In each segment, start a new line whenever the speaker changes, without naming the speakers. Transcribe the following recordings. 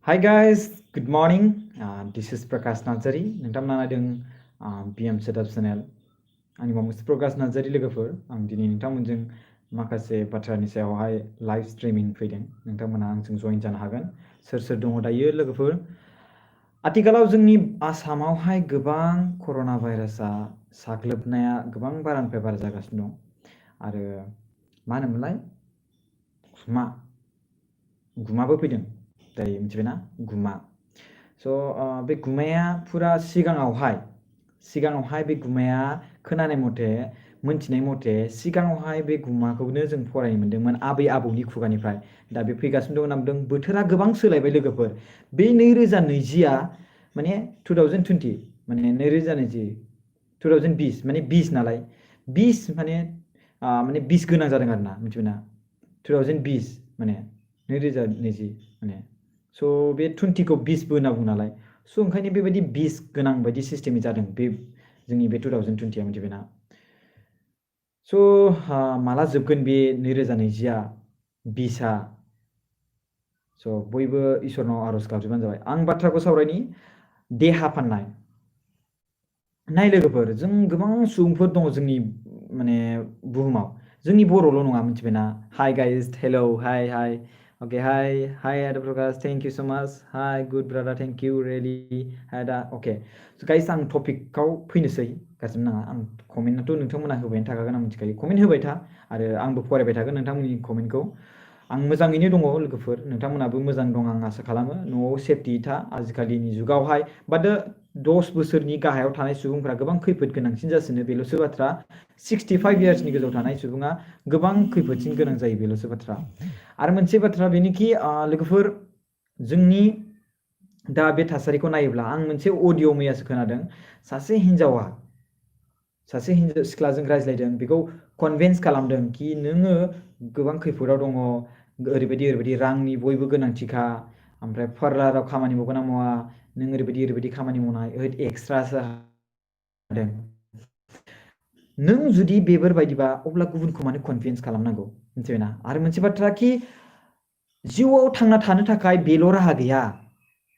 Hi guys, good morning. This is Prakash Nazari. नोंथांमोना नायदों BM Setup Channel. आंनि मुङा प्रकाश नार्जारि लोगोफोर आं दिनै नोंथांमोनजों माखासे बाथ्रानि सायावहाय लाइभ स्ट्रिमिं फैदों नोंथांमोना आंजों जइन जानो हागोन सोर सोर दङ दायो लोगोफोर आथिखालाव जोंनि आसामावहाय गोबां कर'ना भाइरासआ साग्लोबनाया गोबां बारानिफ्राय बारा जागासिनो दं आरो मा होनोमोनलाय गुमाबो फैदों दायो मिथिबायना गुमा स' बे गुमाया फुरा सिगाङावहाय बे गुमाया खोनानाय मथे मोनथिनाय मथे सिगाङावहाय बे गुमाखौनो जों फरायनो मोन्दोंमोन आबै आबौनि खुगानिफ्राय दा बे फैगासिनो दं होनना बुंदों बोथोरा गोबां सोलायबाय लोगोफोर बे 2020आ माने 2020 माने 2020 2020 माने 20 नालाय 20 माने 20 गोनां जादों आरोना मिथिबायना 2020 माने 2020 माने स' बे 20खौ 20बो होनना बुङो नालाय स' ओंखायनो बेबायदि 20 गोनां बायदि सिस्टेमै जादों बे जोंनि बे 2020आ मिथिबायना स' माला जोबगोन बे 2020आ 20आ स' बयबो इसोरनाव आर'ज गाबजोबबानो जाबाय आं बाथ्राखौ सावरायनि देहा फाननाय नाय लोगोफोर जों गोबां सुबुंफोर दङ जोंनि माने बुहुमाव जोंनि बर'ल' नङा मिथिबायना हाय गाइस हेलौ हाय okay hi Ada Prakash thank you so much hi good brother thank you really Ada okay so guys आं टपिकआव फैनोसै गाज्रि नाङा आं कमेन्टआथ' नोंथांमोना होबायानो थाखागोन आं मिथिखायो कमेन्ट होबाय था आरो आंबो फरायबाय थागोन नोंथांमोननि कमेन्टखौ आं मोजाङैनो दङ लोगोफोर नोंथांमोनाबो मोजां दं आं आसा खालामो न'आव सेफटि था आजिखालिनि जुगावहाय बाट 10 बोसोरनि गाहायाव थानाय सुबुंफोरा गोबां खैफोद गोनांसिन जासिनो बेल'सो बाथ्रा 65 इयार्सनि गोजौआव थानाय सुबुङा गोबां खैफोदसिन गोनां जायो बेल'सो बाथ्रा आरो मोनसे बाथ्रा बेनोखि लोगोफोर जोंनि दा बे थासारिखौ नायोब्ला आं मोनसे अडिअ मैयासो खोनादों सासे हिन्जाव सिख्लाजों रायज्लायदों बेखौ कनभिन्स खालामदों कि नोङो गोबां खैफोदाव दङ ओरैबायदि रांनि बयबो गोनांथिखा ओमफ्राय पार्लाराव खामानि मावगोन ना मावा नों ओरैबायदि खामानि मावनाय एक्सट्रासो हादों नों जुदि बेफोरबायदिबा अब्ला गुबुनखौ मानो कनभिन्स खालामनांगौ मिथिबायना आरो मोनसे बाथ्रा कि जिउआव थांना थानो थाखाय बेल' राहा गैया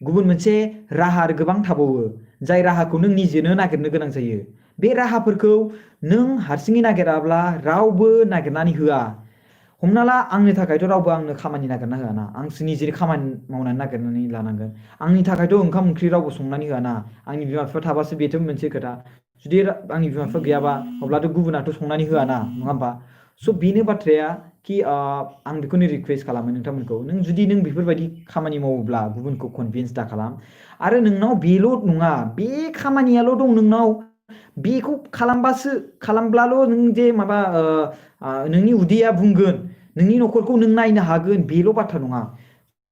गुबुन मोनसे राहा गोबां थाबावो जाय राहाखौ नों निजेनो नागिरनो गोनां जायो बे राहाफोरखौ नों हारसिङै नागिराब्ला रावबो नागिरनानै होआ हमना ला आंनि थाखायथ' रावबो आंनो खामानि नागिरना होआ ना आंसो निजेनि खामानि मावनानै नागिरनानै लानांगोन आंनि थाखायथ' ओंखाम ओंख्रि रावबो संनानै होआ ना आंनि बिमा बिफा थाबासो बेथ' मोनसे खोथा जुदि आंनि बिमा बिफा गैयाबा अब्लाथ' गुबुनाथ' संनानै होआ ना नङा होमबा स' बेनो बाथ्राया कि आं बेखौनो रिकुवेस्ट खालामो नोंथांमोनखौ नों जुदि नों बेफोरबायदि खामानि मावोब्ला गुबुनखौ कनभिन्स दा खालाम आरो नोंनाव बेल' नङा बे खामानियाल' दं नोंनाव बेखौ खालामब्लाल' नों जे माबा नोंनि उदैया बुंगोन नोंनि न'खरखौ नों नायनो हागोन बेल' बाथ्रा नङा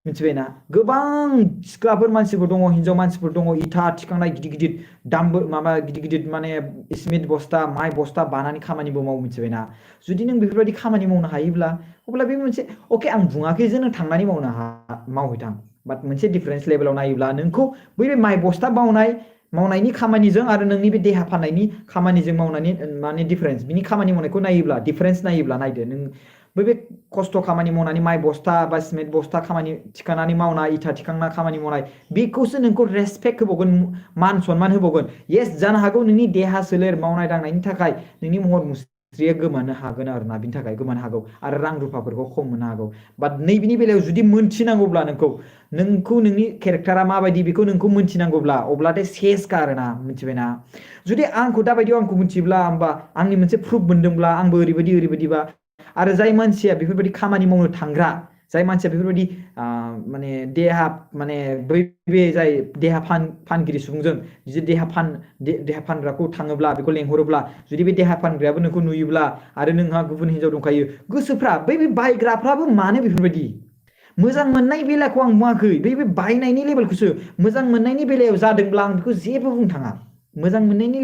मिथिबायना गोबां सिख्लाफोर मानसिफोर दङ हिन्जाव मानसिफोर दङ इथा थिखांनाय गिदिर दामबो माबा गिदिर माने सिमेन्ट बस्ता माइ बस्ता बानानै खामानिबो मावो मिथिबायना जुदि नों बेफोरबायदि खामानि मावनो हायोब्ला अब्ला बे मोनसे अके आं बुङाखै जे नों थांनानै मावहैथां बाट मोनसे डिफारेन्स लेभेलाव नायोब्ला नोंखौ बै माइ बस्ता मावनायनि खामानिजों आरो नोंनि बे देहा फाननायनि खामानिजों मावनायनि माने डिफारेन्स बिनि खामानि मावनायखौ नायोब्ला डिफारेन्स नायोब्ला नायदो नों बे खस्थ' खामानि मावनानै माइ बस्ता बा सिमेन्ट बस्ता खामानि थिखांनानै मावनाय इथा थिखांना खामानि मावनाय बेखौसो नोंखौ रेसपेक्ट होबावगोन मान सनमान होबावगोन येस जानो हागौ नोंनि देहा सोलेर मावनाय दांनायनि थाखाय नोंनि महर मुस्रिया गोमानो हागोन आरोना बिनि थाखाय गोमानो हागौ आरो रां रुफाफोरखौ खम मोननो हागौ बाट नैबेनि बेलायाव जुदि मोनथिनांगौब्ला नोंखौ नोंनि केरेक्टारा माबायदि बेखौ नोंखौ मोनथिनांगौब्ला अब्लाथाय सेसखा आरोना मिथिबायना जुदि आंखौ दाबायदियाव आंखौ मिथिब्ला होमबा आंनि मोनसे प्रुफ मोनदोंब्ला आंबो ओरैबायदिबा आरो जाय मानसिया बेफोरबायदि खामानि मावनो थांग्रा जाय मानसिया बेफोरबायदि माने देहा माने बे जाय देहा फानगिरि सुबुंजों जुदि देहा फानग्राखौ थाङोब्ला बेखौ लेंहरोब्ला जुदि बे देहा फानग्रायाबो नोंखौ नुयोब्ला आरो नोंहा गुबुन हिन्जाव दंखायो गोसोफ्रा बै बायग्राफ्राबो मानो बेफोरबायदि मोजां मोननाय बेलाखौ आं बुङाखै बे बायनायनि लेभेलखौसो मोजां मोननायनि बेलायाव जादोंब्ला आं बेखौ जेबो बुंनो थाङा मोजां मोननायनि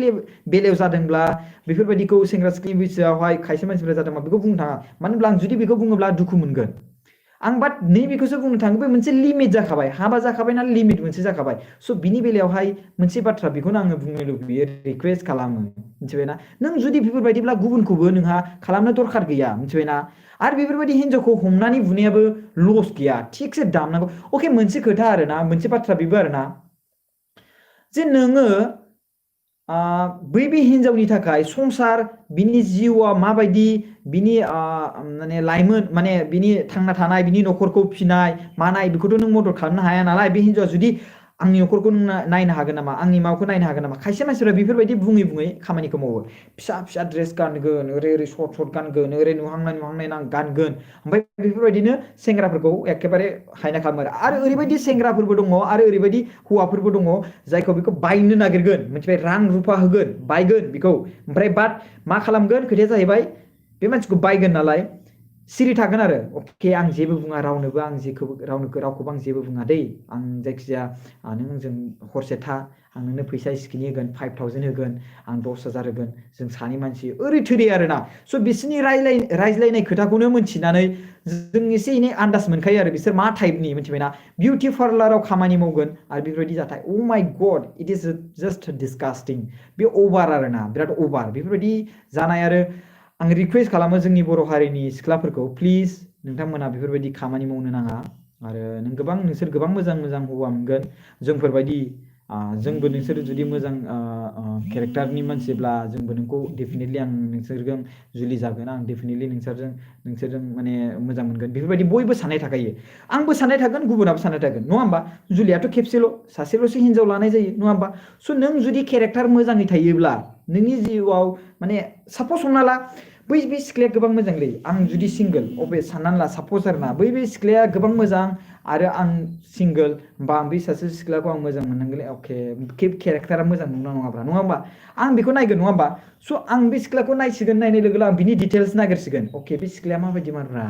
बेलायाव जादोंब्ला बेफोरबायदिखौ सेंग्रा सिख्लानि बैसोआवहाय खायसे मानसिफोरा जादोंबा बेखौ बुंनो थाङा मानो होनब्ला आं जुदि बेखौ बुङोब्ला दुखु मोनगोन आं बाट नैबेखौसो बुंनो थाङो बे मोनसे लिमिट जाखाबाय हाबा जाखाबाय ना लिमिट मोनसे जाखाबाय स' बिनि बेलायावहाय मोनसे बाथ्रा बेखौनो आङो बुंनो लुबैयो रिकुवेस्ट खालामो मिथिबायना नों जुदि बेफोरबायदिब्ला गुबुनखौबो नोंहा खालामनो दरखार गैया मिथिबायना आरो बेफोरबायदि हिनजावखौ हमनानै बुनायाबो लस गैया थिगसे दामनांगौ अके मोनसे खोथा आरोना मोनसे बाथ्रा बेबो आरोना जे नोङो बै हिनजावनि थाखाय संसार बिनि जिउआ माबायदि बिनि माने लाइमोन माने बिनि थांना थानाय बिनि न'खरखौ फिनाय मानाय बेखौथ' नों मदद खालामनो हाया नालाय बे हिनजावआ जुदि आंनि न'खरखौ नायनो हागोन नामा आंनि माबाखौ नायनो हागोन नामा खायसे मानसिफोरा बेफोरबायदि बुङै खामानिखौ मावो फिसा ड्रेस गानगोन ओरै सर्ट गानगोन ओरै नुहांनाय गानगोन ओमफ्राय बेफोरबायदिनो सेंग्राफोरखौ एखेबारे हायना खालामो आरो ओरैबायदि सेंग्राफोरबो दङ आरो ओरैबायदि हौवाफोरबो दङ जायखौ बेखौ बायनो नागिरगोन मोनथिबाय रां रुफा होगोन बायगोन बेखौ ओमफ्राय बाट मा खालामगोन खोथाया जाहैबाय बे मानसिखौ बायगोन नालाय सिरि थागोन आरो अके आं जेबो बुङा रावनोबो आं रावखौबो आं जेबो बुङा दै आं जायखिजाया नों आंजों हरसे था आं नोंनो फैसा इसिखिनि होगोन 5,000 होगोन आं 10,000 होगोन जों सानै मानसि ओरै थोरै आरोना स' बिसोरनि रायज्लायनाय खोथाखौनो मोनथिनानै जों एसे एनै आन्दाज मोनखायो आरो बिसोर मा टाइपनि मिथिबायना बिउटि पार्लाराव खामानि मावगोन आरो बेफोरबायदि जाथाय अ माय गड इट इज जास्ट डिसकास्टिं बे अभार आरोना बिराद अभार बेफोरबायदि जानाय आरो आं रिक्वेस्ट खालामो जोंनि बर' हारिनि सिख्लाफोरखौ प्लिज नोंथांमोना बेफोरबायदि खामानि मावनो नाङा आरो नोंसोर गोबां मोजां हौवा मोनगोन जोंफोरबायदि जोंबो नोंसोर जुदि मोजां केरेक्टारनि मानसिब्ला जोंबो नोंखौ डेफिनेटलि आं नोंसोरजों जुलि जागोन आं डेफिनेटलि नोंसोरजों माने मोजां मोनगोन बेफोरबायदि बयबो साननाय थाखायो आंबो साननाय थागोन गुबुनाबो साननाय थागोन नङा होमबा जुलियाथ' खेबसेल' सासेल'सो हिनजाव लानाय जायो नङा होमबा स' नों जुदि केरेक्टार मोजाङै थायोब्ला नोंनि जिउआव माने सापस हमना ला बै सिख्लाया गोबां मोजांलै आं जुदि सिंगोल अबे साननानै ला सापस आरोना बै सिख्लाया गोबां मोजां आरो आं सिंगोल बा बै सासे सिख्लाखौ आं मोजां मोननांगोनलै अके केरेक्टारा मोजां नङाब्रा नङा होमबा आं बेखौ नायगोन नङा होमबा स' आं बे सिख्लाखौ नायसिगोन नायनाय लोगो आं बिनि डिटेल्स नागिरसिगोन अके बे सिख्लाया माबायदि मारब्रा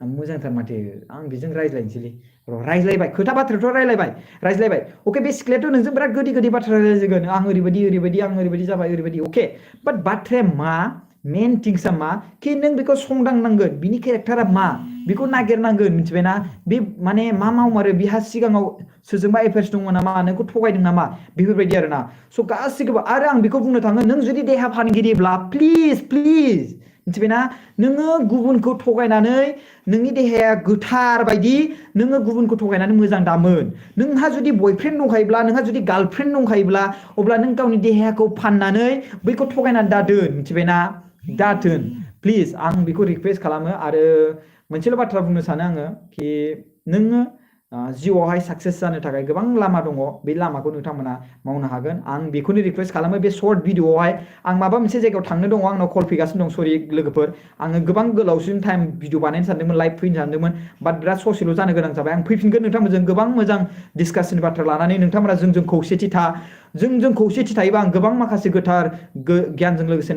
मोजांथार माथो आं बेजों रायज्लायनोसैलै रायज्लायबाय खोथा बाथ्राथ' रायज्लायबाय अके बे सिख्लायाथ' नोंजों बिराद गोदै बाथ्रा रायज्लायगोन आं ओरैबायदि जाबाय ओरैबायदि अके बाट बाथ्राया मा मेन थिंग्सआ मा कि नों बेखौ संदांनांगोन बिनि केरेक्टारा मा बेखौ नागिरनांगोन मिथिबायना बे माने मा मावमारो बिहा सिगाङाव सोरजोंबा एफेयार्स दङ नामा नोंखौ थगायदों नामा बेफोरबायदि आरोना स' गासिखौबो आरो आं बेखौ बुंनो थाङो नों जुदि देहा फाहामगिरिब्ला प्लिज मिथिबायना नोङो गुबुनखौ थगायनानै नोंनि देहाया गोथार बायदि नोङो गुबुनखौ थगायनानै मोजां दामोन नोंहा जुदि बयफ्रेन्ड दंखायोब्ला नोंहा जुदि गार्लफ्रेन्ड दंखायोब्ला अब्ला नों गावनि देहाखौ फाननानै बैखौ थगायनानै दादोन मिथिबायना दाथोन प्लिज आं बेखौ रिक्वेस्ट खालामो आरो मोनसेल' बाथ्रा बुंनो सानो आङो कि नोङो जिउआवहाय साक्सेस जानो थाखाय गोबां लामा दङ बे लामाखौ नोंथांमोना मावनो हागोन आं बेखौनो रिक्वेस्ट खालामो बे शर्ट भिडिअआवहाय आं माबा मोनसे जायगायाव थांनो दङ आंनाव कल फैगासिनो दं सरि लोगोफोर आङो गोबां गोलावसिन टाइम भिडिअ बानायनो सानदोंमोन लाइभ फैनो सानदोंमोन बाट बिराद ससेल' जानो गोनां जाबाय आं फैफिनगोन नोंथांमोनजों गोबां मोजां डिसकासननि बाथ्रा लानानै नोंथांमोना जोंजों खौसेथि थायोबा आं गोबां माखासे गोथार गियानजों लोगोसे